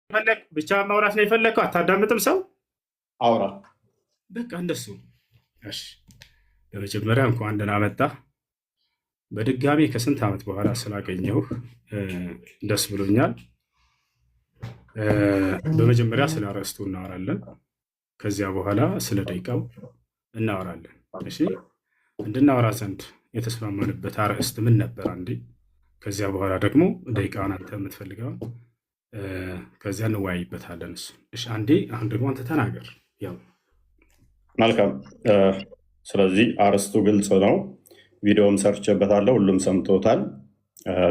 የፈለግ ብቻ ማውራት ነው የፈለግከው። አታዳምጥም ሰው። አውራ። በቃ እንደሱ። እሺ፣ በመጀመሪያ እንኳን ደህና መጣህ። በድጋሚ ከስንት ዓመት በኋላ ስላገኘሁህ ደስ ብሎኛል። በመጀመሪያ ስለ አርዕስቱ እናወራለን። ከዚያ በኋላ ስለ ደቂቃው እናወራለን። እሺ፣ እንድናወራ ዘንድ የተስማማንበት አርዕስት ምን ነበር? አንዴ ከዚያ በኋላ ደግሞ ደቂቃውን አንተ የምትፈልገውን ከዚያ እንወያይበታለን። እሱ እሺ፣ አንዴ አሁን ደግሞ አንተ ተናገር። ያው መልካም። ስለዚህ አርዕስቱ ግልጽ ነው። ቪዲዮም ሰርቼበታለሁ፣ ሁሉም ሰምቶታል።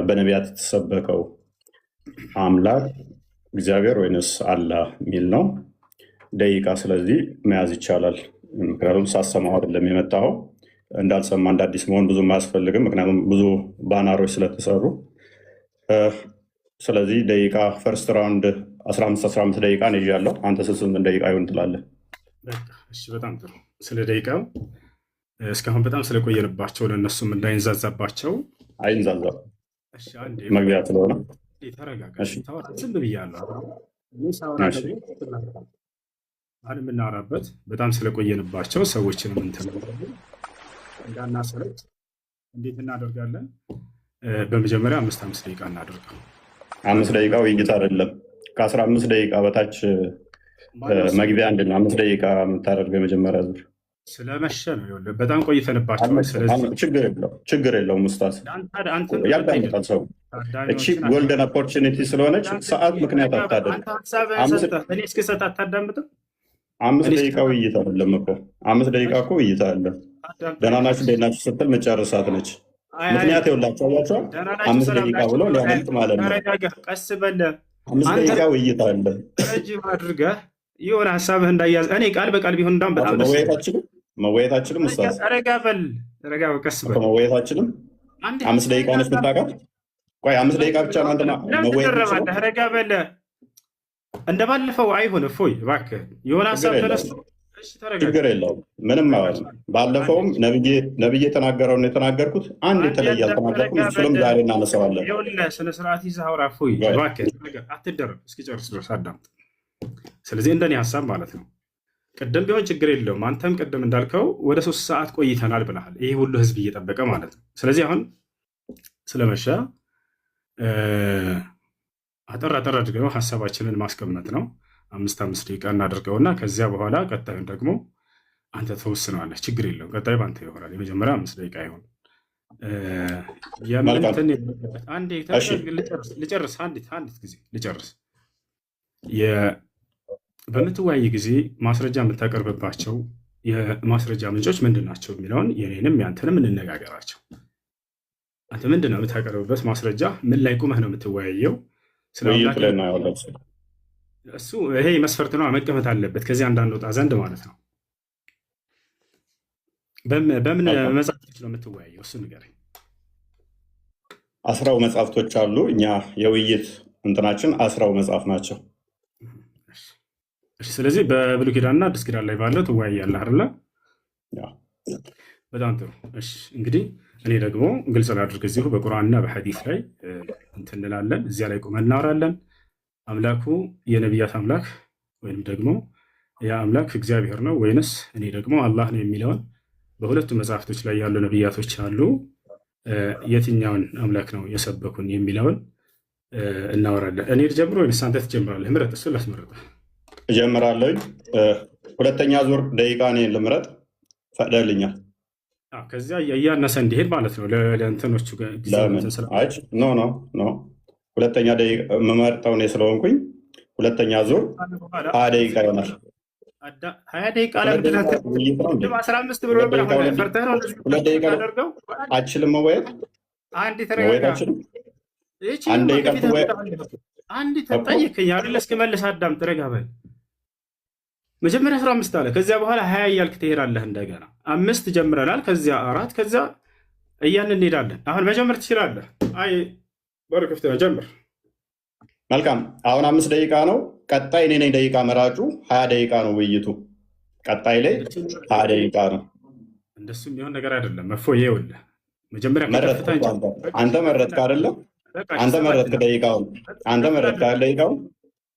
በነቢያት የተሰበከው አምላክ እግዚአብሔር ወይንስ አላህ የሚል ነው። ደቂቃ ስለዚህ መያዝ ይቻላል። ምክንያቱም ሳሰማው አይደለም የመጣኸው። እንዳልሰማ እንደ አዲስ መሆን ብዙም አያስፈልግም። ምክንያቱም ብዙ ባናሮች ስለተሰሩ። ስለዚህ ደቂቃ first round 15 15 ደቂቃ ነው ይዣለሁ። አንተ ስንት ደቂቃ ይሁን ትላለህ? በቃ እሺ፣ በጣም ጥሩ። ስለ ደቂቃው እስካሁን በጣም ስለቆየንባቸው ለእነሱም እንዳይንዛዛባቸው። አይንዛዛም። እሺ፣ አንዴ። መግቢያ ስለሆነ። ተረጋጋ። እሺ። ታወራ ዝም ብያለሁ። እኔ ሳወራ ደግሞ አሁን የምናወራበት በጣም ስለቆየንባቸው ሰዎችንም እንትን እንዳናሰለች እንዴት እናደርጋለን? በመጀመሪያ አምስት አምስት ደቂቃ እናደርገው። 5 ደቂቃ ውይይት አይደለም። ከ15 ደቂቃ በታች መግቢያ አንድ ነው። 5 ደቂቃ የምታደርገው የመጀመሪያ ዙር። ስለመሸ ነው። ይኸውልህ በጣም ቆይተንባቸዋል። ስለዚህ ችግር የለውም፣ ችግር የለውም። ኡስታዝ ያዳምጣል ሰው። እቺ golden opportunity ስለሆነች ሰዓት ምክንያት አታደርግ። አንተ ሀሳብህን ሰጠህ፣ እኔ እስክሰጥ አታዳምጥም? 5 ደቂቃ ውይይት አይደለም እኮ፣ 5 ደቂቃ እኮ ውይይት አይደለም። ደህና ናችሁ እንዴት ናችሁ ስትል መጨረሳት ነች። ምክንያት የውላቸው አያቸዋል። 5 ደቂቃ ብሎ ሊያመልጥ ማለት ነው። ተረጋጋ፣ ቀስ በል። አምስት አንተ ደቂቃ ውይይት አለ። ረጅም አድርገህ የሆነ ሀሳብህ እንዳያዝ እኔ ቃል በቃል ቢሆን እንዳውም በጣም ደስ ይለኛል። መወያየታችንም ኡስታዝ። ረጋ በል፣ ረጋ በል፣ ቀስ በል። መወያየታችንም አንዴ 5 ደቂቃ ነች የምታውቃት። ቆይ፣ 5 ደቂቃ ብቻ ነው አንተ ለምን መወያየት የምችለው? ትደረባለህ? ረጋ በል። እንደባለፈው አይሁን። እፎይ እባክህ የሆነ ሀሳብ ችግር ተነስቶ የለውም። እሺ፣ ተረጋጋ። ችግር የለውም። ምንም አይሆንም። ባለፈውም ነብዬ የተናገረውን የተናገርኩት አንድ የተለየ አልተናገርኩም። እሱንም ዛሬ እናነሳዋለን። ይኸውልህ ስነ ስርዓት ይዘህ አውራ። እፎይ እባክህ ተረጋ፣ አትደረብ። እስኪጨርስ ድረስ አዳምጥ። ስለዚህ እንደኔ ሀሳብ ማለት ነው ቅድም ቢሆን ችግር የለውም። አንተም ቅድም እንዳልከው ወደ 3 ሰዓት ቆይተናል ብለሃል። ይህ ሁሉ ህዝብ እየጠበቀ ማለት ነው። ስለዚህ አሁን ስለመሸ አጠር አጠር አድርገው ሀሳባችንን ማስቀመጥ ነው። አምስት አምስት ደቂቃ እናደርገውና ከዚያ በኋላ ቀጣዩን ደግሞ አንተ ተወስነዋለህ። ችግር የለውም። ቀጣዩ በአንተ ይሆናል። የመጀመሪያ 5 ደቂቃ ይሆን። የምንትን አንዴ ልጨርስ፣ አንዲት ጊዜ ልጨርስ። በምትወያይ ጊዜ ማስረጃ የምታቀርብባቸው የማስረጃ ምንጮች ምንድን ናቸው የሚለውን የኔንም ያንተንም እንነጋገራቸው። አንተ ምንድን ነው የምታቀርብበት ማስረጃ? ምን ላይ ቁመህ ነው የምትወያየው? ስለ ውይይቱ አምላክ ላይ እናየዋለን። እሱ ይሄ መስፈርት ነው መቀመጥ አለበት። ከዚህ አንዳንድ ወጣ ዘንድ ማለት ነው። በምን መጽሐፍቶች ነው የምትወያየው? እሱ ንገረኝ። 10ው መጽሐፍቶች አሉ። እኛ የውይይት እንትናችን 10ው መጽሐፍ ናቸው። እሺ፣ ስለዚህ በብሉይ ኪዳንና አዲስ ኪዳን ላይ ባለው ትወያያለህ አይደለ? Yeah። በጣም ጥሩ። እሺ፣ እንግዲህ እኔ ደግሞ ግልጽ ላድርግ፣ እዚሁ በቁርአንና በሐዲስ ላይ እንትን እንላለን። እዚያ ላይ ቆመን እናወራለን። አምላኩ የነቢያት አምላክ ወይንም ደግሞ ያ አምላክ እግዚአብሔር ነው ወይንስ እኔ ደግሞ አላህ ነው የሚለውን በሁለቱ መጽሐፍቶች ላይ ያሉ ነቢያቶች አሉ። የትኛውን አምላክ ነው የሰበኩን የሚለውን እናወራለን። እኔ ልጀምር ወይንስ አንተ ትጀምራለህ? ምረጥ። እሱን ላስመርጥህ። እጀምራለሁ። ሁለተኛ ዙር ደቂቃ እኔ ልምረጥ፣ ፈቅደልኛል? ከዚያ እያነሰ እንዲሄድ ማለት ነው። ለእንትኖቹ ጊዜ ለምን? እንትን ስለ አይ፣ no, no, no፣ ሁለተኛ ደቂቃ የምመርጠው እኔ ስለሆንኩኝ ሁለተኛ ዙር 20 ደቂቃ ይሆናል። 20 ደቂቃ ሁለት ለምንድን ደቂቃ ነው? ውይይት ነው እንዴ? ቅድም 15 ብሎ ሁለት ነበር። ደቂቃ አሁን ሁለት ፈርተህ ነው እንደዚህ 2 ደቂቃ የምታደርገው? አችልም መወያየት አንድ መወያየት ተረጋጋ። አችልም። ይህቺ 1 ደቂቃ ከፊት ትወያ አንድ እኮ ጠየቅከኝ አይደለ? እስክመልስ አዳምጥ፣ ረጋ በል። መጀመሪያ 15 አለ። ከዚያ በኋላ 20 እያልክ ትሄዳለህ። እንደገና አምስት ጀምረናል፣ ከዚያ አራት፣ ከዚያ እያልን እንሄዳለን። አሁን መጀመር ትችላለህ። አይ፣ በሩ ክፍት ነው፣ ጀምር። መልካም። አሁን 5 ደቂቃ ነው። ቀጣይ እኔ ነኝ ደቂቃ መራጩ። 20 ደቂቃ ነው ውይይቱ። ቀጣይ ላይ 20 ደቂቃ ነው። እንደሱ የሚሆን ነገር አይደለም። እፎይ ይኸውልህ፣ መጀመሪያ መረጥክ ከከፍታ እኮ አንተ አንተ መረጥክ አይደለም? በቃ አንተ ሰባት መረጥክ ነው። ደቂቃውን። አንተ መረጥክ አይደል ደቂቃውን?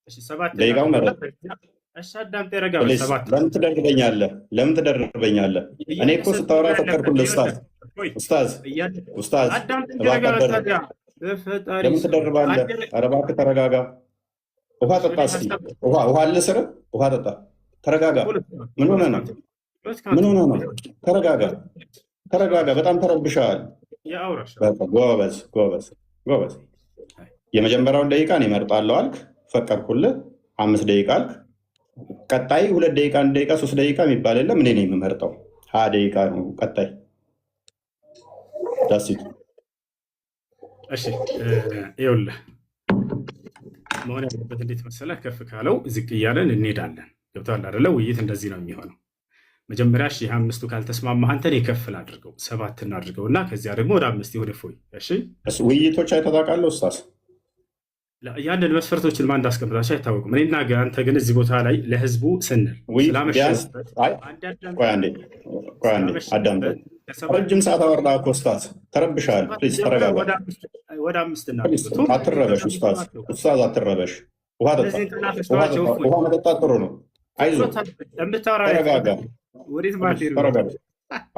እሺ ሰባት ደቂቃው እናድርገውና መረጥ። እሺ አዳምጤ፣ ረጋ በል። Please። ሰባት ለምን ትደርበኛለህ? ለምን ትደርበኛለህ? እኔ እኮ ስታወራ እያነሰ ፈቀድኩልህ። ኡስታዝ፣ ቆይ ኡስታዝ፣ እያለ ኡስታዝ፣ አዳምጥ እንጂ እባክህ ረጋ በል አትደርብ። ታዲያ። በፈጣሪ ለምን ስም ትደርባለህ? አንድ ኧረ እባክህ ተረጋጋ። ውሃ ጠጣ እስኪ። ውሃ፣ ውሃ አለ ስር፣ ውሃ ጠጣ። ተረጋጋ። ምን ሆነህ ነው? ምን ሆነህ ነው? ተረጋጋ፣ ተረጋጋ። በጣም ተረብሸሃል። የአውራሽ በቃ ጎበዝ፣ ጎበዝ፣ ጎበዝ። የመጀመሪያውን ደቂቃ እኔ እመርጣለሁ አልክ፣ ፈቀድኩልህ። 5 ደቂቃ አልክ። ቀጣይ 2 ደቂቃ፣ 1 ደቂቃ፣ 3 ደቂቃ የሚባል የለም። እኔ ነኝ የምመርጠው። 20 ደቂቃ ነው ቀጣይ። That's it። እሺ ይኸውልህ፣ መሆን ያለበት እንዴት መሰለህ? ከፍ ካለው ዝቅ እያለን እንሄዳለን። ገብቶሃል አይደለ? ውይይት እንደዚህ ነው የሚሆነው። መጀመሪያ እሺ አምስቱ ካልተስማማህ አንተን የከፍል አድርገው ሰባት እናድርገው እና ከዚያ ደግሞ ወደ አምስት ይሁን። እፎይ እሺ። ውይይቶች አይተህ ታውቃለህ ኡስታዝ? ያንን መስፈርቶችን ማን እንዳስቀምጣቸው አይታወቅም። እኔና አንተ ግን እዚህ ቦታ ላይ ለህዝቡ ስንል ውይይት ቢያንስ ስላመሸንበት አይ ቆይ አንዴ፣ ቆይ አንዴ አዳምጠኝ። ረጅም ሰዓት አወራህ እኮ ኡስታዝ፣ ተረብሻል። Please ተረጋጋ። ወደ አምስት Please እናድርገው። አትረበሽ ኡስታዝ፣ ኡስታዝ አትረበሽ። ውሃ ጠጣ። እነዚህን ውሃ ጥናቶች ጠጣ። ውሃ መጠጣት ጥሩ ነው። አይዞህ፣ የምታወራ ተረጋጋ። ወዴት ማለት ነው? ተረጋጋ።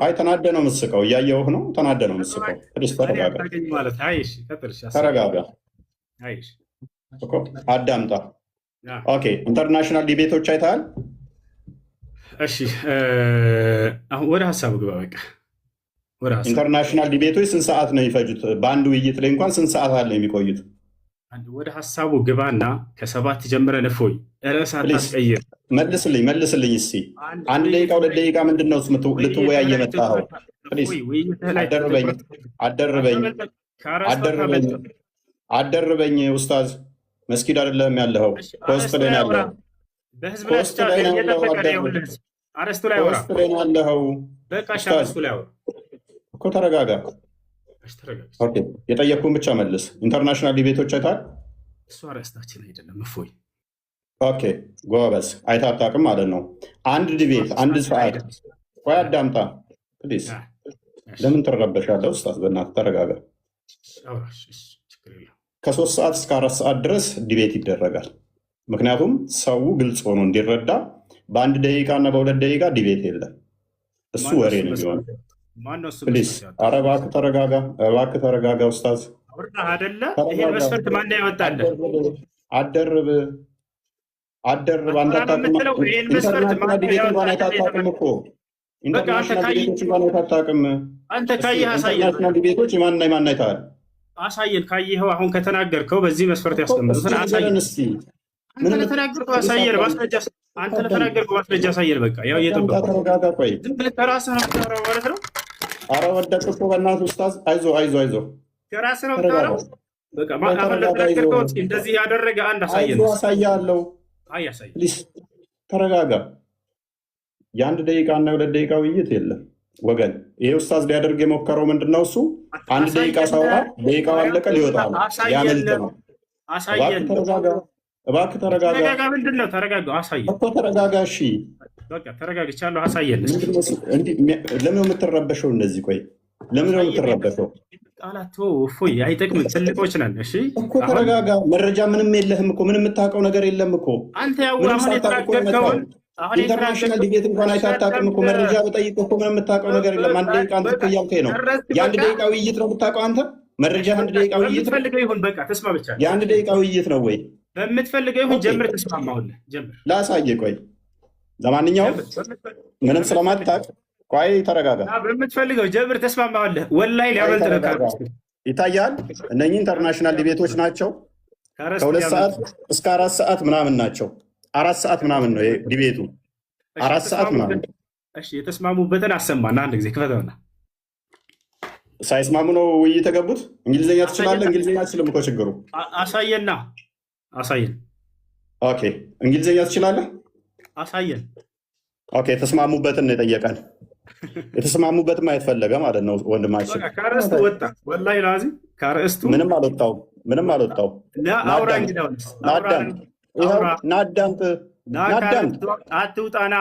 አይ ተናደ ነው የምትስቀው፣ እያየሁህ ነው። ተናደ ነው የምትስቀው። Please ተረጋጋ፣ አታገኝ ማለት አይ እሺ፣ ቀጥል። እሺ አስብ። ተረጋጋ አይ እሺ እኮ አዳምጣ። Okay፣ international debate ኦች አይተሃል? እሺ አሁን ወደ ሀሳቡ ግባ። በቃ ወደ ሀሳቡ። International debate ኦች ስንት ሰዓት ነው የሚፈጁት? በአንድ ውይይት ላይ እንኳን ስንት ሰዓት አለ የሚቆዩት? ወደ ሀሳቡ ግባና ከሰባት ጀምረን እፎይ ርዕስ Please አታስቀይር። መልስልኝ፣ መልስልኝ እስኪ። 1 ደቂቃ 2 ደቂቃ ምንድን ነው ልትወያይ የመጣኸው? Please አደርበኝ፣ አደርበኝ፣ አደርበኝ፣ አደርበኝ ኡስታዝ። መስጊድ አይደለም ያለኸው፣ post ላይ ነው ያለኸው። በህዝብ ላይ Post ላይ ነው ያለኸው። አደርብ አረስቱ ላይ አውራ። Post ላይ ነው ያለኸው። በቃ እሺ፣ ኡስታዝ አረስቱ ላይ አውራ። እኮ ተረጋጋ። እሺ ተረጋጋ። Okay፣ የጠየቅኩህን ብቻ መልስ። International debate ኦች አይተሃል? እሱ አርዕስታችን አይደለም እፎይ። Okay ጎበዝ፣ አይተህ አታውቅም ማለት ነው። አንድ debate 1 ሰዓት። ቆይ አዳምጣ please። ለምን ትረበሻለህ ኡስታዝ? በእናትህ ተረጋጋ። አውራ። እሺ፣ ችግር የለውም። ከ3 ሰዓት እስከ 4 ሰዓት ድረስ debate ይደረጋል። ምክንያቱም ሰው ግልጽ ሆኖ እንዲረዳ በ1 ደቂቃ እና በ2 ደቂቃ debate የለም። እሱ ወሬ ነው የሚሆነው። ማነው እሱ Please መስፈርት ያወጣው? ኧረ እባክህ ተረጋጋ፣ እባክህ ተረጋጋ ኡስታዝ። አውራ አይደለ? ይሄን መስፈርት ማን ያወጣልህ? አደርብ፣ አደርብ። አንተ አውራ ነው አታውቅም። የምትለው? ይሄን መስፈርት International ማን debate እንኳን አይተህ ያወጣልህ? አታውቅም እኮ። በቃ አንተ International ካየህ debate ኦች እንኳን አይተህ አታውቅም። አንተ እስኪ ካየህ አሳየን፣ International debate ኦች የማንና የማን አይተሃል? አሳየን። ካየኸው አሁን ከተናገርከው በዚህ መስፈርት እኮ እስኪ ያስቀምጡትን አሳየን። ንገረን እስኪ። አንተ ምንም ለተናገርከው አሳየን፣ ማስረጃ። አንተ ለተናገርከው ማስረጃ አሳየን። በቃ ያው አዳምጣ፣ እየጠበቁ ተረጋጋ። ቆይ ዝም ብለህ ከራስህ ነው የምታወራው ማለት ነው። አረ ወደቅ እኮ በእናትህ ኡስታዝ። አይዞ፣ አይዞ፣ አይዞ። ከራስህ ነው ተረጋጋ። የምታወራው። በቃ አሁን ተረጋጋ፣ አይዞ። ለተናገርከው እስኪ እንደዚህ ያደረገ አንድ አሳየን። አይዞ፣ አሳያለሁ። አይ አሳየን። Please ተረጋጋ። የ1 ደቂቃ እና የ2 ደቂቃ ውይይት የለም ወገን። ይሄ ኡስታዝ ሊያደርግ የሞከረው ምንድን ነው? እሱ 1 ደቂቃ ሳወራ ደቂቃው አለቀ፣ ሊወጣ ነው፣ ሊያመልጥ ነው። አሳየን። እባክህ ተረጋጋ፣ እባክህ ተረጋጋ። ተረጋጋ። ምንድን ነው ተረጋጋ? አሳየን እኮ ተረጋጋ። እሺ። በቃ ተረጋግቻለሁ። አሳየን እስኪ። ምንድን ነው እሱ? ለምን ነው የምትረበሸው እንደዚህ? ቆይ ለምን ነው የምትረበሸው? ቃላት እፎይ አይጠቅምም። ትልቆች ነን። እሺ እኮ አሁን ተረጋጋ። መረጃ ምንም የለህም እኮ፣ ምንም የምታውቀው ነገር የለም እኮ። አንተ ያው ምንም አሁን ሳታውቅ እኮ ነው የተናገርከውን የመጣኸው። አሁን International debate እንኳን አይተህ አታውቅም እኮ። መረጃ በጠይቅ እኮ ምንም የምታውቀው ነገር የለም። 1 ደቂቃ አንተ እኮ እያልከኝ ነው። የ1 ደቂቃ ውይይት ነው የምታውቀው አንተ? መረጃ 1 ደቂቃ ውይይት ነው? በምትፈልገው ይሁን በቃ ተስማምቻለሁ። የ1 ደቂቃ ውይይት ነው ወይ? በምትፈልገው ይሁን። Okay። ጀምር። ተስማማሁልህ። ጀምር። ላሳየህ። ቆይ ለማንኛውም ጀምር። ምንም ስለማታውቅ ቆይ ተረጋጋ። በምትፈልገው ጀምር። ተስማማሁልህ። ወላሂ ቆይ ሊያመልጥ ነው ተረጋጋ። ከአርስቱ። ይታያል። እነኚህ international debate ኦች ናቸው። ከአርስቱ ከሁለት ሊያመልጥ ሰዓት ነው። እስከ 4 ሰዓት ምናምን ናቸው። 4 ሰዓት ምናምን ነው debate ኡ። እሺ 4 ሰዓት ምናምን። እሺ የተስማሙበትን አሰማና አንድ ጊዜ ክፈተውና። ሳይስማሙ ነው ውይይት የገቡት። እንግሊዝኛ ትችላለህ? እንግሊዝኛ አትችልም እኮ ችግሩ። አሳየና አሳየን። Okay፣ እንግሊዝኛ ትችላለህ? አሳየን። Okay፣ የተስማሙበትን ነው የጠየቀን። የተስማሙበትን ማየት ፈለገ ማለት ነው ወንድማችን። በቃ ከአርስቱ ወጣ። ወላሂ ላዚም ከአርስቱ ምንም አልወጣውም። ምንም አልወጣውም። አውራ። ናዳምጥ እንግዳውንስ አውራ። ናዳምጥ፣ ይኸው አውራ። ናዳምጥ፣ ና ናዳምጥ። ከአርስቱ አትውጣና።